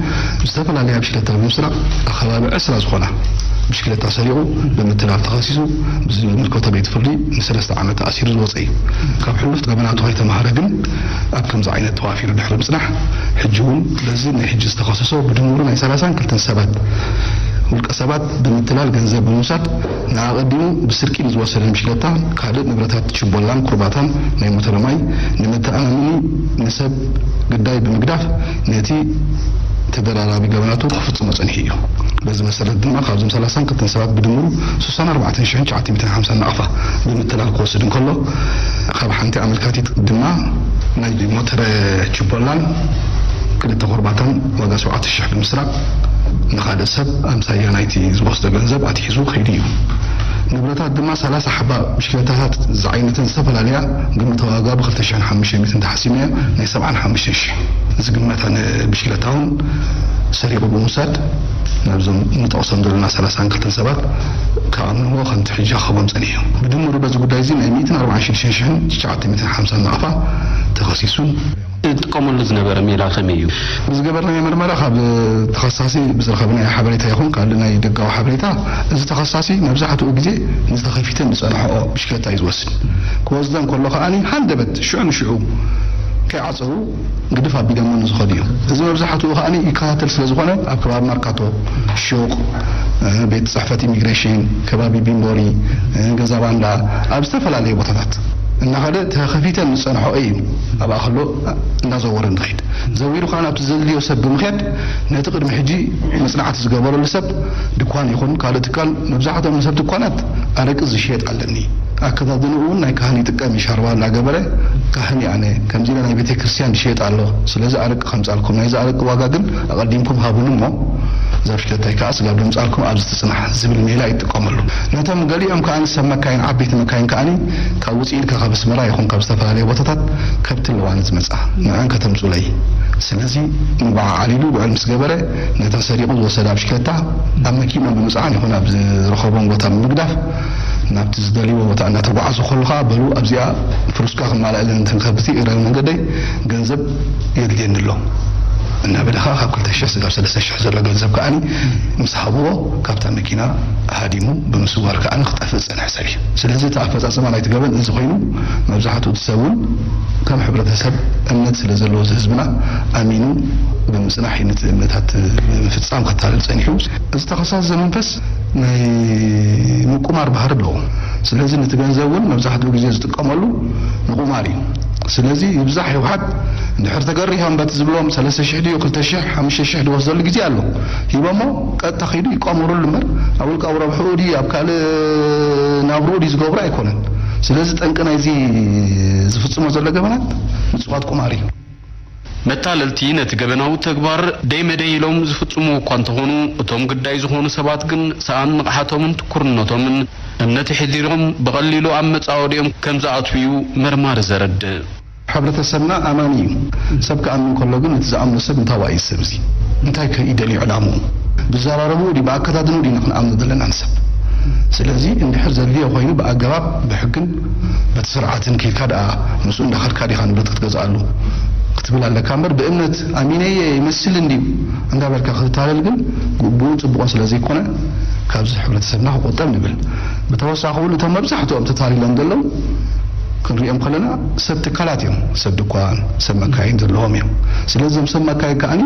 ዝተፈላለያ ብሽክለታ ብምስራቕ ኣብ ከባቢ ዕስራ ዝኾና ብሽክለታ ሰሪቑ ብምትላል ተኸሲሱ ብዝምልከቶ ቤት ፍርዲ ንሰለስተ ዓመት ተኣሲሩ ዝወጸ እዩ። ካብ ሕሉፍ ገበናቱ ከይተማሃረ ግን ኣብ ከምዚ ዓይነት ተዋፊሩ ድሕሪ ምጽናሕ፣ ሕጂ እውን በዚ ናይ ሕጂ ዝተኸሰሶ ብድምሩ ናይ ሰላሳን ክልተን ሰባት ውልቀ ሰባት ብምትላል ገንዘብ ብምውሳድ ንኣቐዲሙ ብስርቂ ንዝወሰደን ብሽክለታ ካልእ ንብረታት ችቦላን ኩርባታን ናይ ሞተረ ማይ ንመተኣማመኒ ንሰብ ግዳይ ብምግዳፍ ነቲ ተደራራቢ ገበናቱ ክፍጽሞ ጸኒሑ እዩ። በዚ መሰረት ድማ ካብዞም ሰላሳን ክልተን ሰባት ብድምሩ ስሳን ኣርባዕተን ሽሕን ትሽዓተ ሚእትን ሓምሳን ናቕፋ ብምትላል ክወስድ እንከሎ፣ ካብ ሓንቲ ኣመልካቲት ድማ ናይ ሞተረ ችቦላን ክልተ ኮርባታን ዋጋ ሸውዓተ ሽሕ ብምስራቕ ንኻልእ ሰብ ኣምሳያ ናይቲ ዝወስዶ ገንዘብ ኣትሒዙ ከይዱ እዩ። ንብረታት ድማ ሰላሳ ሓባ ብሽክለታታት ዝዓይነተን ዝተፈላለያ ግምታዊ ዋጋ ብ ክልተ ሽሕን ሓሙሽተ ሚእትን ተሓሲብናዮ ናይ ሰብዓን ሓሙሽተን ሽሕ ዝግመታ ን-፣ ብሽክለታ እውን ሰሪቑ ብምውሳድ ናብዞም ንጠቕሶም ዘለና ሰላሳን ክልተን ሰባት ክኣምንዎ ከምቲ ሕጂ ክኸቦም ጸኒሑ። ብድምሩ በዚ ጉዳይ እዚ ናይ ሚእትን ኣርባዓን ሽዱሽተን ሽሕን ትሽዓተ ሚእትን ሓምሳን ናቕፋ ተኸሲሱን እጥቀመሉ ዝነበረ ሜላ ከመይ እዩ? ብዝገበርናዮ መርመራ ካብ ተኸሳሲ ብዝረኸብናዮ ሓበሬታ ይኹን ካልእ ናይ ደጋዊ ሓበሬታ፣ እዚ ተኸሳሲ መብዛሕትኡ ግዜ ንዝተኸፊተን ዝጸንሐኦ ብሽክለታ እዩ ዝወስድ። ክወስደን ከሎ ከኣ ሃንደበት ሽዑ ንሽዑ ከይዓጸዉ ግድፍ ኣቢሎሞ ንዝኸዱ እዮም። እዚ መብዛሕትኡ ከኣ ይከታተል ስለ ዝኾነ ኣብ ከባቢ ማርካቶ፣ ሹቕ፣ ቤት ጽሕፈት ኢሚግሬሽን፣ ከባቢ ቢምቦሪ፣ ገዛ ባንዳ፣ ኣብ ዝተፈላለዩ ቦታታት እናኸደ ተኸፊተን ዝጸንሐኦ እዩ። ኣብኣ ከሎ እንዳዘወረ ንኸይድ። ዘዊሩ ከኣ ናብቲ ዘድልዮ ሰብ ብምኽያድ ነቲ ቅድሚ ሕጂ መጽናዕቲ ዝገበረሉ ሰብ ድኳን ይኹን ካልእ ትካል፣ መብዛሕትኦም ንሰብ ድኳናት ኣረቂ ዝሸየጥ ኣለኒ። ኣከዳድንኡ እውን ናይ ካህን ይጥቀም እዩ፣ ሻርባ እናገበረ፣ "ካህን እየ ኣነ፣ ከምዚ ኢለ ናይ ቤተ ክርስቲያን ዝሸየጥ ኣሎ፣ ስለዚ ኣረቂ ከምጻልኩም፣ ናይዚ ኣረቂ ዋጋ ግን ኣቐዲምኩም ሃቡኒ እሞ፣ እዛ ብሽክለታይ ከኣ ስጋብ ደምጻልኩም ኣብዚ ትጽናሕ" ዝብል ሜላ ይጥቀመሉ። ነቶም ገሊኦም ከኣ ሰብ መካይን፣ ዓበይቲ መካይን ከኣ ካብ ውጽእ ኢልካ ካብ ኣስመራ ይኹን ካብ ዝተፈላለየ ቦታታት ከብቲ ኣለዋኒ ዝመጻ፣ ንዐን ከተምጹለይ። ስለዚ መጓዓዓል ኢሉ ውዕል ምስ ገበረ፣ ነታ ሰሪቑ ዝወሰዳ ብሽክለታ ኣብ መኪና ብምጽዓን ይኹን ኣብ ዝረኸቦም ቦታ ብምግዳፍ ናብቲ ዝደልይዎ ቦታ እናተጓዓዙ ከለኻ፣ "በሉ ኣብዚኣ ፍሩስካ ክማላእለን እተን ከብቲ እግረ መንገደይ ገንዘብ የድልየኒ ኣሎ" እናበለ ኸኣ ካብ ክልተ ሽሕ ስጋብ ሰለስተ ሽሕ ዘሎ ገንዘብ ከኣ ምስ ሃብዎ ካብታ መኪና ሃዲሙ ብምስዋር ከኣ ክጠፍእ ዝጸንሐ ሰብ እዩ። ስለዚ እቲ ኣፈጻጽማ ናይቲ ገበን እዚ ኮይኑ፣ መብዛሕትኡ እቲ ሰብ እውን ከም ሕብረተሰብ እምነት ስለ ዘለዎ፣ እዚ ህዝብና ኣሚኑ ብምጽናሕ እዩ ነቲ እምነታት ብምፍጻም ከታልል ጸኒሑ። እዚ ተኸሳሲ ዘመንፈስ ናይ ምቁማር ባህሪ ኣለዎ። ስለዚ ነቲ ገንዘብ እውን መብዛሕትኡ ግዜ ዝጥቀመሉ ንቁማር እዩ። ስለዚ ይብዛሕ ይውሓድ እንድሕር ተገሪሖም በቲ ዝብሎም ሰለስተ ሽሕ ድዩ ክልተ ሽሕ ሓሙሽተ ሽሕ ዝወስደሉ ግዜ ኣሎ። ሂቦሞ ቀጥታ ከይዱ ይቋመረሉ እምበር ኣብ ውልቃዊ ረብሕኡ ድዩ ኣብ ካልእ ናብርኡ ድዩ ዝገብሮ ኣይኮነን። ስለዚ ጠንቂ ናይዚ ዝፍጽሞ ዘሎ ገበናት ምጽዋት ቁማር እዩ። መታለልቲ ነቲ ገበናዊ ተግባር ደይ መደይ ኢሎም ዝፍጽምዎ እኳ እንተኾኑ፣ እቶም ግዳይ ዝኾኑ ሰባት ግን ሰኣን ንቕሓቶምን ትኩርነቶምን እምነት ኣሕዲሮም ብቐሊሉ ኣብ መጻወዲኦም ከም ዝኣትዉ እዩ መርማሪ ዘረድእ። ሕብረተሰብና ኣማኒ እዩ። ሰብ ክኣምን ከሎ ግን እቲ ዝኣምኖ ሰብ እንታይ ዋኢ ሰብ እዚ እንታይ ከ ይደልዩ ዕላምኡ? ብዘራረብኡ ድዩ ብኣከዳድንኡ ድዩ ክንኣምኖ ዘለና ንሰብ? ስለዚ እንድሕር ዘድልዮ ኮይኑ ብኣገባብ ብሕግን በቲ ስርዓትን ከይድካ ደኣ ምስኡ እንዳኸድካ ዲኻ ንብረት ክትገዝኣሉ ክትብል ኣለካ እምበር ብእምነት ኣሚነየ ይመስል እንድዩ እንዳበልካ ክትታለል ግን ግቡእን ጽቡቕን ስለ ዘይኮነ ካብዚ ሕብረተሰብና ክቑጠብ ንብል። ብተወሳኺ እውን እቶም መብዛሕትኦም ተታሊሎም ዘለዉ ክንሪኦም ከለና ሰብ ትካላት እዮም፣ ሰብ ድኳን፣ ሰብ መካይን ዘለዎም እዮም። ስለዚ እዞም ሰብ መካይን ከኣኒ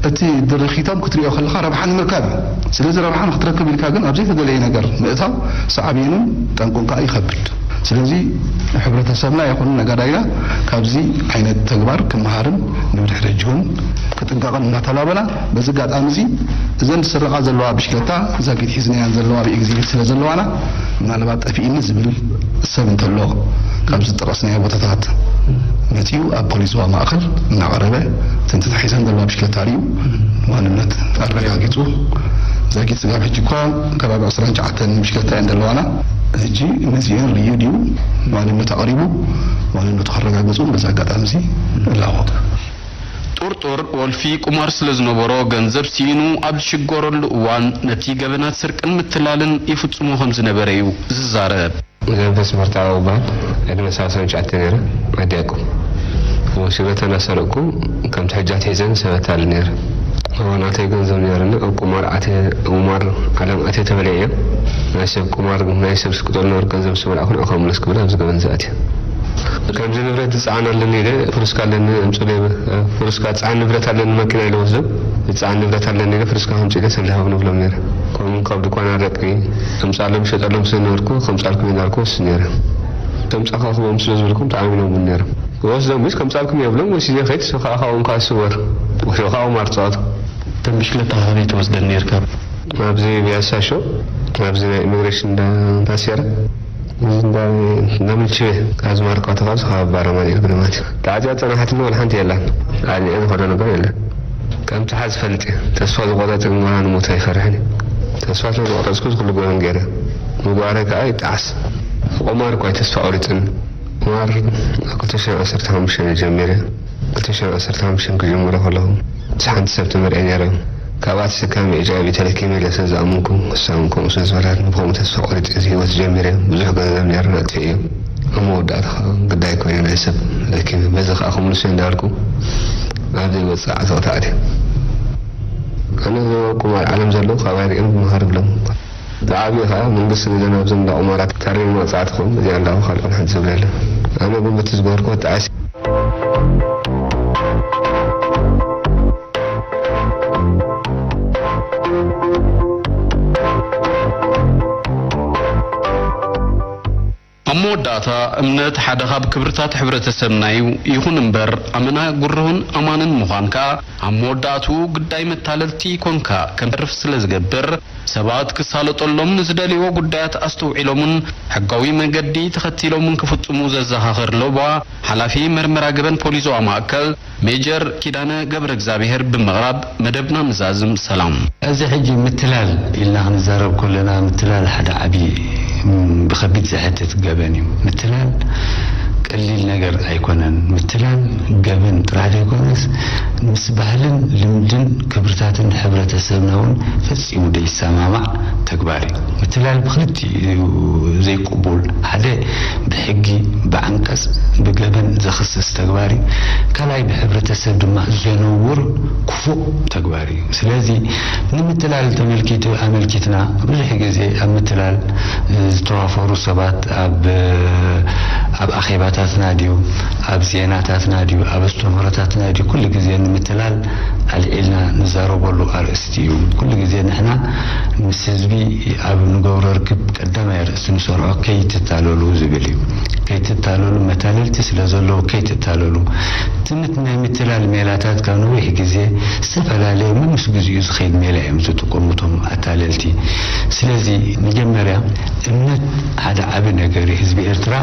እቲ ድርኺቶም ክትሪኦ ከለኻ ረብሓ ንምርካብ እዩ። ስለዚ ረብሓ ንክትረክብ ኢልካ ግን ኣብ ዘይተደለየ ነገር ምእታው ሳዕቤኑን ጠንቁን ከኣ ይኸብድ። ስለዚ ሕብረተሰብና ይኹን ነጋዳይና ካብዚ ዓይነት ተግባር ክመሃርን ንብድሕሪ ሕጂ እውን ክጥንቀቕን እናተላበና በዚ ኣጋጣሚ እዚ እዘን ዝስረቓ ዘለዋ ብሽክለታ ዛጊት ሒዝናየን ዘለዋ ብኤግዚቢት ስለ ዘለዋና ምናልባት ጠፊእኒ ዝብል ሰብ እንተሎ ካብ ዝጠቐስናዮ ቦታታት መጺኡ ኣብ ፖሊስ ዞባ ማእከል እናቐረበ እተን ተታሒዘን ዘለዋ ብሽክለታ ርእዩ ማንነት ኣረጋጊጹ ዛጊት ስጋብ ሕጂ እኳ ከባቢ ዕስራን ትሽዓተን ብሽክለታ እየን ዘለዋና። ሕጂ ነዚአን ርእዩ ድዩ ማንነት ኣቕሪቡ ማንነቱ ከረጋግጹ በዚ ኣጋጣሚ እዚ እላቦ። ጥርጡር ወልፊ ቁማር ስለ ዝነበሮ፣ ገንዘብ ስኢኑ ኣብ ዝሽገረሉ እዋን፣ ነቲ ገበናት ስርቅን ምትላልን ይፍጽሞ ከም ዝነበረ እዩ ዝዛረብ። ገንፈስ መርታዊ እዋን ዕድመ ሰላሳ ትሽዓተ ነይረ፣ ኣዲያቁ። ወሲበ ተናሰርኩ፣ ከምቲ ሕጂ ኣትሒዘን ሰበታል ነይረ። እዋን ኣተይ ገንዘብ ነይርኒ፣ ኣብ ቁማር ኣተ-፣ ቁማር ዓለም ኣተ ተበለየ። ናይ ሰብ ቁማር፣ ናይ ሰብ ስክጠል ነበር ገንዘብ ስበልዕኩ ንዕኹ ምለስ ክብል ኣብዚ ገበን ዝኣትየ። ከምዚ ንብረት ዝጸዓን ኣለኒ ኢለ፣ ፍሩስካ ኣለኒ፣ እምጹ ኢለ፣ ፍሩስካ ዝጸዓን ንብረት ኣለኒ፣ መኪና ኢለ ወስዶ፣ ዝጸዓን ንብረት ኣለኒ ኢለ፣ ፍሩስካ ከምጽእ ኢለ፣ ሰሊኻ ንብሎም ነይረ። ከምኡ ካብ ድኳን ኣረቂ፣ እምጻሎም፣ ሸጠሎም ስለ ነበርኩ፣ ከምጻልኩም ኢለ እንዳልኩ ወስድ ነይረ። ከምጻኻ ክቦም ስለ ዝበልኩም፣ ተኣሚኖም እውን ነይሮም። ወስዶም፣ ምስ ከምጻልኩም የብሎም፣ ወሲደ ከይድ፣ ስኻ ካብኦም ከዓ ስወር፣ ወሲዶ ከዓ ቁማር ጸወቱ። እተን ብሽክለታ ካበይ ትወስደን ነይርካ? ኣብዚ ፒያሳ ሾ፣ ኣብዚ ናይ ኢሚግሬሽን እንዳ፣ እንዳ ሴራ፣ እዚ እንዳ፣ እንዳ ምልችቤ፣ ካብ ዝማርኳ ተኻብዚ ካብ ባራማ ነይሩ ግርማት። ተዓጽያ ጸናሓትኒ ወላ ሓንቲ የላን። ኣሊዐ ዝኸዶ ነገር የለን። ከምቲ ሓዝ ፈልጥ እየ። ተስፋ ዝቆረጽ ግን ዋላ ንሞት ኣይፈርሕን እየ። ተስፋ ስለ ዝቆረጽኩ እዚ ኩሉ ገበን ገይረ። ምግባረይ ከኣ ይጠዓስ። ቁማር እኳ ተስፋ ቆሪጽኒ። ቁማር ኣብ ክልተ ሽሕን ዓሰርተ ሓሙሽተን ጀሚረ። ክልተ ሽሕን ዓሰርተ ሓሙሽተን ክጅምሮ ከለኹ፣ ምስ ሓንቲ ሰብ ተመርዕየ ነይረ። ካብኣ ተሰካሚ ኤች ኣይ ቪ ተለኪመ ኢለ ስለ ዝኣመንኩ፣ እሳ እውን ከምኡ ስለ ዝበላትኒ፣ ብኸምኡ ተስፋ ቆሪጸ እዚ ህይወት ጀሚረ። ብዙሕ ገንዘብ ነይሩኒ ኣጥፊኤዮ። ኣብ መወዳእታ ኸኣ ግዳይ ኮይኑ ናይ ሰብ ለኪመ። በዚ ኸኣ ክምልሶ እንዳበልኩ ኣብ ዘይወጽእ ዓዘቕቲ ኣትየ። ኣነ እዞም ኣብ ቁማር ዓለም ዘለዉ ካባይ ሪኦም ክመሃሩ ይብሎም። ዝዓብዩ ኸኣ መንግስቲ ነዘን ኣብዘን እንዳ ቁማራት ታሪም መቕጻዕትኹም እዚኣ እንዳበሉ ካልኦት ሓንቲ ዝብሉ የለን። ኣነ ግን በቲ ዝገበርክዎ ተዓስ ኣብ መወዳእታ፣ እምነት ሓደ ካብ ክብርታት ሕብረተሰብና እዩ። ይኹን እምበር፣ ኣመና ግሩህን ኣማንን ምዃን ከኣ፣ ኣብ መወዳእትኡ ግዳይ መታለልቲ ኮንካ ከም ተርፍ ስለ ዝገብር፣ ሰባት ክሳለጠሎም ንዝደልይዎ ጉዳያት ኣስተውዒሎምን ሕጋዊ መገዲ ተኸቲሎምን ክፍጽሙ ዘዘኻኽር ሎባ፣ ሓላፊ መርመራ ገበን ፖሊስ ዞባ ማእከል፣ ሜጀር ኪዳነ ገብረ እግዚኣብሔር ብምቕራብ መደብና ንዛዝም። ሰላም። እዚ ሕጂ ምትላል ኢልና ክንዛረብ ከለና፣ ምትላል ሓደ ዓቢ፣ ም፣ ብኸቢድ ዘሕትት ገበን እዩ። ምትላል ቀሊል ነገር ኣይኮነን። ምትላል ገበን ጥራሕ ዘይኮነስ፣ ምስ ባህልን ልምድን ክብርታትን ሕብረተሰብና እውን ፈጺሙ ዘይሰማማዕ ተግባር እዩ። ምትላል ብኽልቲኡ እዩ ዘይቅቡል። ሓደ ብሕጊ፣ ብዓንቀጽ፣ ብገበን ዘኽስስ ተግባር እዩ። ካልኣይ ብሕብረተሰብ ድማ ዘነውር ክፉእ ተግባር እዩ። ስለዚ ንምትላል ተመልኪቱ፣ ኣመልኪትና ብዙሕ ግዜ ኣብ ምትላል ዝተዋፈሩ ሰባት ኣብ፣ ኣብ ኣኼባታትና ድዩ፣ ኣብ ዜናታትና ድዩ፣ ኣብ ኣስተምህሮታትና ድዩ፣ ኩሉ ግዜ ንምትላል ኣልዒልና ንዛረበሉ ኣርእስቲ እዩ። ኩሉ ግዜ ንሕና ምስ ህዝቢ ኣብ ንገብሮ ርክብ ቀዳማይ ኣርእስቲ ንሰርዖ ከይትታለሉ ዝብል እዩ። ከይትታለሉ፣ መታለልቲ ስለ ዘለዎ ከይትታለሉ። ትምት ናይ ምትላል ሜላታት ካብ ነዊሕ ግዜ ዝተፈላለየ፣ ምስ ግዜኡ ዝኸይድ ሜላ እዮም ዝጥቀሙ እቶም ኣታለልቲ። ስለዚ መጀመርያ እምነት ሓደ ዓቢ ነገር እዩ። ህዝቢ ኤርትራ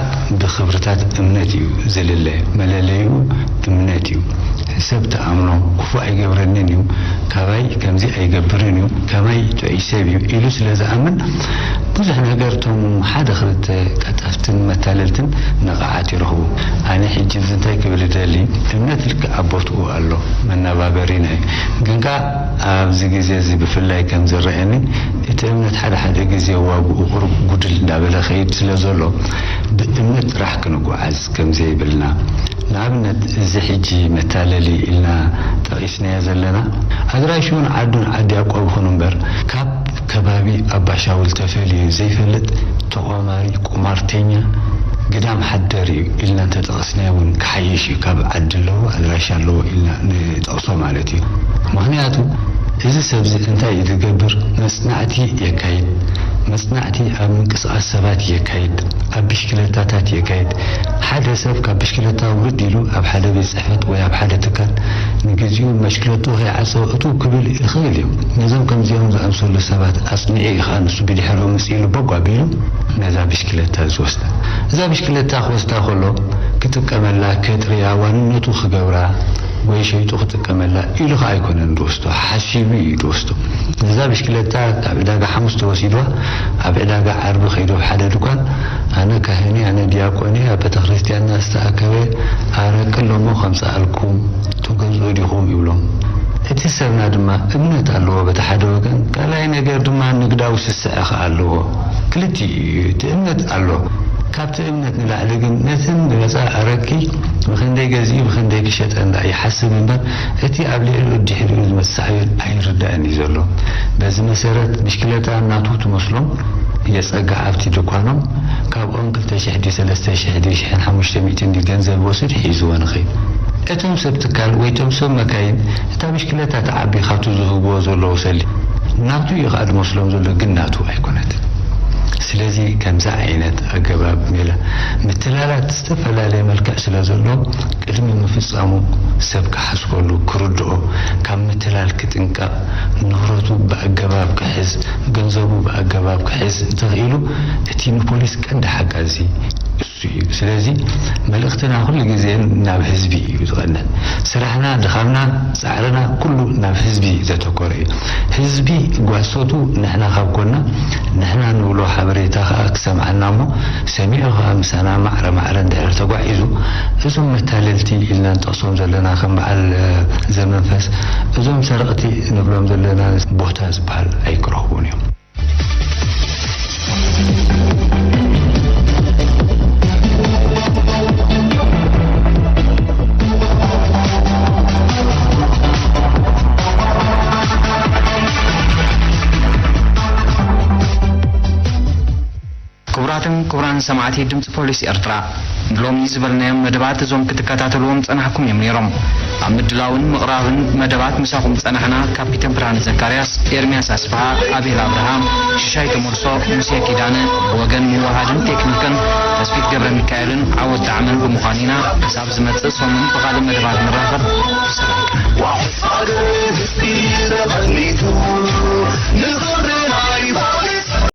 ብኽብርታት እምነት እዩ ዝልለ። መለለይኡ እምነት እዩ። ሰብ ትኣምኖ፣ ክፉእ ኣይገብረንን እዩ፣ ካባይ ከምዚ ኣይገብርን እዩ፣ ከማይ ጥዑይ ሰብ እዩ ኢሉ ስለ ዝኣምን፣ ብዙሕ ነገር እቶም ሓደ ክልተ ቀጣፍትን መታለልትን ነቓዓት ይረኽቡ። ኣነ ሕጂ እዚ እንታይ ክብል እደሊ፣ እምነት ልክዕ ኣብ ቦትኡ ኣሎ፣ መነባበሪና እዩ። ግን ከኣ ኣብዚ ግዜ እዚ ብፍላይ ከም ዝረኣየኒ፣ እቲ እምነት ሓደ ሓደ ግዜ ዋግኡ ቁሩብ ጉድል እንዳበለ ከይድ ስለ ዘሎ፣ ብእምነት ጥራሕ ክንጓዓዝ ከም ዘይብልና፣ ንኣብነት፣ እዚ ሕጂ መታለሊ ኢልና ጠቒስናዮ ዘለና፣ ኣድራሽኡን ዓዱን ዓዲ ያዕቆብ ይኹን እምበር፣ ካብ ከባቢ ኣባሻውል ተፈልዩ ዘይፈልጥ ተቋማሪ፣ ቁማርተኛ፣ ግዳም ሓደር እዩ ኢልና እንተጠቐስናዮ እውን ክሓይሽ እዩ። ካብ ዓዲ ኣለዎ፣ ኣድራሻ ኣለዎ ኢልና ንጠቕሶ ማለት እዩ። ምኽንያቱ፣ እዚ ሰብዚ እንታይ እዩ ዝገብር? መጽናዕቲ የካይድ። መጽናዕቲ ኣብ ምንቅስቓስ ሰባት የካይድ። ኣብ ብሽክለታታት የካይድ። ሓደ ሰብ ካብ ብሽክለታ ውርድ ኢሉ ኣብ ሓደ ቤት ጽሕፈት ወይ ኣብ ሓደ ትካል ንግዚኡ መሽክለትኡ ከይዓጸወ እትው ክብል ይኽእል እዩ። ነዞም ከምዚኦም ዝኣምሰሉ ሰባት ኣጽኒዑ እዩ ከኣ ንሱ ብድሕሪኡ መጺኡ ኢሉ ቦግ ኣቢሉ ነዛ ብሽክለታ ዝወስዳ። እዛ ብሽክለታ ክወስዳ ከሎ ክጥቀመላ፣ ከጥርያ፣ ዋንነቱ ክገብራ ወይ ሸይጡ ክጥቀመላ ኢሉ ከኣ ኣይኮነን ዝወስዶ፣ ሓሲቡ እዩ ዝወስዶ። ነዛ ብሽክለታ ካብ ዕዳጋ ሓሙስ ተወሲድዋ፣ ኣብ ዕዳጋ ዓርቢ ከይዱ ኣብ ሓደ ድኳን፣ ኣነ ካህን እየ፣ ኣነ ዲያቆን እየ፣ ኣብ ቤተክርስትያንና ዝተኣከበ ኣረቂ ኣለሞ ከምጽኣልኩም ትገዝኡ ዲኹም ይብሎም። እቲ ሰብና ድማ እምነት ኣለዎ በቲ ሓደ ወገን፣ ካልኣይ ነገር ድማ ንግዳዊ ስስዐ ኸኣ ኣለዎ። ክልቲኡ እዩ፣ እቲ እምነት ኣሎ። ካብቲ እምነት ንላዕሊ ግን ነቲ ንመጻ ኣረቂ ብኽንደይ ገዚኡ ብኽንደይ ክሸጠ እንዳ ይሓስብ እምበር፣ እቲ ኣብ ልዕሊኡ ድሕሪኡ ዝመጽእ ሳዕቤን ኣይርዳእን እዩ ዘሎ። በዚ መሰረት ብሽክለታ ናቱ ትመስሎም የጸግዕ ኣብቲ ድኳኖም፣ ካብኦም ክልተ ሽሕ ድዩ ሰለስተ ሽሕ ድዩ ሽሕን ሓሙሽተ ሚእትን ድዩ ገንዘብ ይወስድ ሒዝዎ ንኸይድ። እቶም ሰብ ትካል ወይ እቶም ሰብ መካይን እታ ብሽክለታ ትዓቢ ካብቲ ዝህብዎ ዘለዉ ሰሊጥ ናቱ እዩ ከኣ ዝመስሎም ዘሎ፣ ግን ናቱ ኣይኮነትን። ስለዚ ከምዚ ዓይነት ኣገባብ ሜላ ምትላላት ዝተፈላለየ መልክዕ ስለ ዘሎ ቅድሚ ምፍጻሙ ሰብ ክሓስበሉ፣ ክርድኦ፣ ካብ ምትላል ክጥንቀቕ፣ ንብረቱ ብኣገባብ ክሕዝ፣ ገንዘቡ ብኣገባብ ክሕዝ እንተኽኢሉ እቲ ንፖሊስ ቀንዲ ሓጋዚ እሱ እዩ። ስለዚ መልእኽትና ኩሉ ግዜ ናብ ህዝቢ እዩ ዝቐንዕ። ስራሕና፣ ድኻምና፣ ጻዕርና ኩሉ ናብ ህዝቢ ዘተኮረ እዩ። ህዝቢ ጓሶቱ ንሕና ካብ ጎና፣ ንሕና ንብሎ ሓበሬታ ከኣ ክሰምዓና እሞ ሰሚዑ ከኣ ምሳና ማዕረ ማዕረ እንድሕር ተጓዒዙ፣ እዞም መታለልቲ ኢልና ንጠቕሶም ዘለና ከም በዓል ዘመንፈስ፣ እዞም ሰረቕቲ ንብሎም ዘለና ቦታ ዝበሃል ኣይክረኽቡን እዮም። ክቡራትን ክቡራን ሰማዕቲ ድምፂ ፖሊስ ኤርትራ፣ ንሎሚ ዝበልናዮም መደባት እዞም ክትከታተልዎም ጸናሕኩም እዮም ነይሮም። ኣብ ምድላውን ምቕራብን መደባት ምሳኹም ጸናሕና ካፒተን ብርሃነ ዘካርያስ፣ ኤርምያስ ኣስፍሃ፣ ኣቤል ኣብርሃም፣ ሽሻይ ተመልሶ፣ ሙሴ ኪዳነ፣ ብወገን ምውሃድን ቴክኒክን ተስፊት ገብረ ሚካኤልን ዓወት ዳዕመን ብምዃን ኢና ክሳብ ዝመጽእ ሰሙን ብኻልእ መደባት ንራኸብ። ብሰላም።